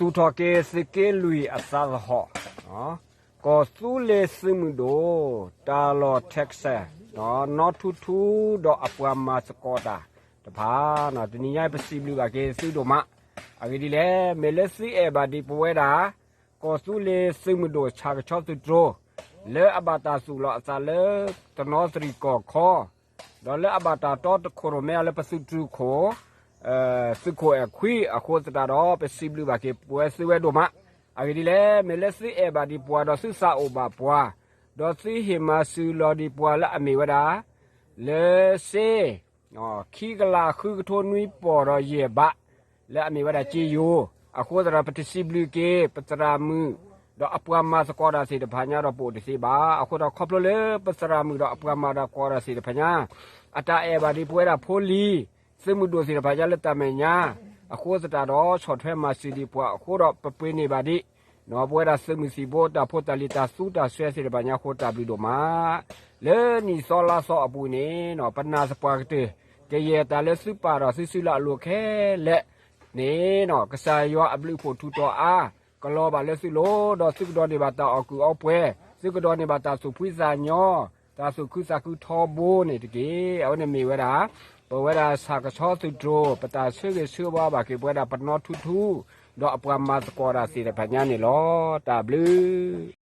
သူၣ်ထီၣ်က့ၤသုးက့လွံၢ်အသးသဟီၣ်, ကီၢ်သူလ့ၤသုးမုၢ်ဒိၣ် တၢ်လီၢ် Texas နီၢ်ထူထူဒီးအပှၤမၤသကိးတၢ်တဖၣ်, တနံၤညါပစံးဘျုးဘၣ်က့ၤသုဒိၣ်မး. အဂ့ၢ်ဒ်လဲၣ်, မ့ၢ်လၢသုအဲၣ်ဘၣ်ဒံးပဝဲဒၣ် ကီၢ်သူလ့ၤသုးမုၢ်ဒိၣ်ဆၣ်ကဆီသုးတြိၤ လၢအဘၣ်တၢ်သူၣ်လီၤအသးလၢတနီသရံၣ်ကီၢ်ခီ ဒီးလၢအဘၣ်တၢ်တီတခိၣ်ရိၣ်မဲအီၤလၢပသုးတြူၢ်ခိၣ်, သုးခိၣ်အဲၣ်ခွံအဃိသတးဒီး ပစံးဘျုးဘၣ်က့ၤပဝဲသုဝဲဒိၣ်မး. အဂ့ၢ်ဒ်လဲၣ်, မ့ၢ်လၢသုအဲၣ်ဘၣ်ဒံးပှၤဒီးသုသးအိၣ်ဘၣ်ပှၤ, ဒီးသုဟ့ၣ်မၤစၢၤလီၤဒံးပှၤလၢအမ့ၢ်ဝဲဒၣ် လၢစ့ ခံကလးဃုကထိနွံပီၢ်ဒီးယဲၢ်ဘး လၢအမ့ၢ်ဝဲဒၣ်စ့ယိၤ, အဃိသတးဒီးပတစံးဘျုးက့ၤ ပသရၣ်မုၣ် ဒီးအပှၤမၤသကိးတၢ်သ့ၣ်တဖၣ်ညါဒီးပအိၣ်တသ့ဘၣ်. အဃိဒီးခီဖျိလၢပသရၣ်မုၣ်ဒီးအပှၤမၤသကိးတၢ်သ့ၣ်တဖၣ်ညါ အတၢ်အဲၣ်ဘၣ်ဒံးပဝဲဒၣ်ဖိလံၤ သုးမုၢ်ဒိၣ်သ့ၣ်တဖၣ်ညါလၢတၢ်မဲာ်ညါ, အဃိသတးဒီးဆီၣ်ထွဲမၤစၢၤဒံးပှၤအဃိဒီးပပှ့ၤန့ၢ်ဘၣ်ဒံး ပဝဲဒၣ်သုးမုၢ်သံၣ်ဘိတၢ်ဖိတၢ်လံၤတၢ်သူတၢ်စွဲသ့ၣ်တဖၣ်ညါအဃိတၢ်ဘျုးဒိၣ်မး. လၢနံၣ်သီလါသီအပူၤန့ၣ် ပနာ်သပှၢ်ကတၢၢ် ကယဲၢ်တၢ်လၢသုပာ်ဒီးသုစုလၢအလိၤခဲလၢာ်န့ၣ် ကစၢ်ယွၤအဘျုးအဖှိၣ်ထူးတီၤအါ ကလီၤဘၣ်လၢသုလိၤ, ဒီးသုကဒိးန့ၢ်ဘၣ်တၢ်အီၣ်ကုၢ်အီပှဲၤ, သုကဒိးန့ၢ်ဘၣ်တၢ်သူၣ်ဖှံသးညီ, တၢ်သူၣ်ခုသးခုထီဘိန့ၣ်တက့ၢ်. အဝဲန့ၣ်မ့ၢ်ဝဲဒၣ် ပဝဲဒၣ်ဆၣ်ကဆီသုးတြိၤ ပတၢ်ဆၢဂ့ၤဆၢဝါဘၣ်က့ၤပဝဲဒၣ်ပနီၢ်ထူထူ ဒီးအပှၤမၤသကိးတၢ်သ့ၣ်တဖၣ်ညါန့ၣ်လီၤ. တၢ်ဘျုး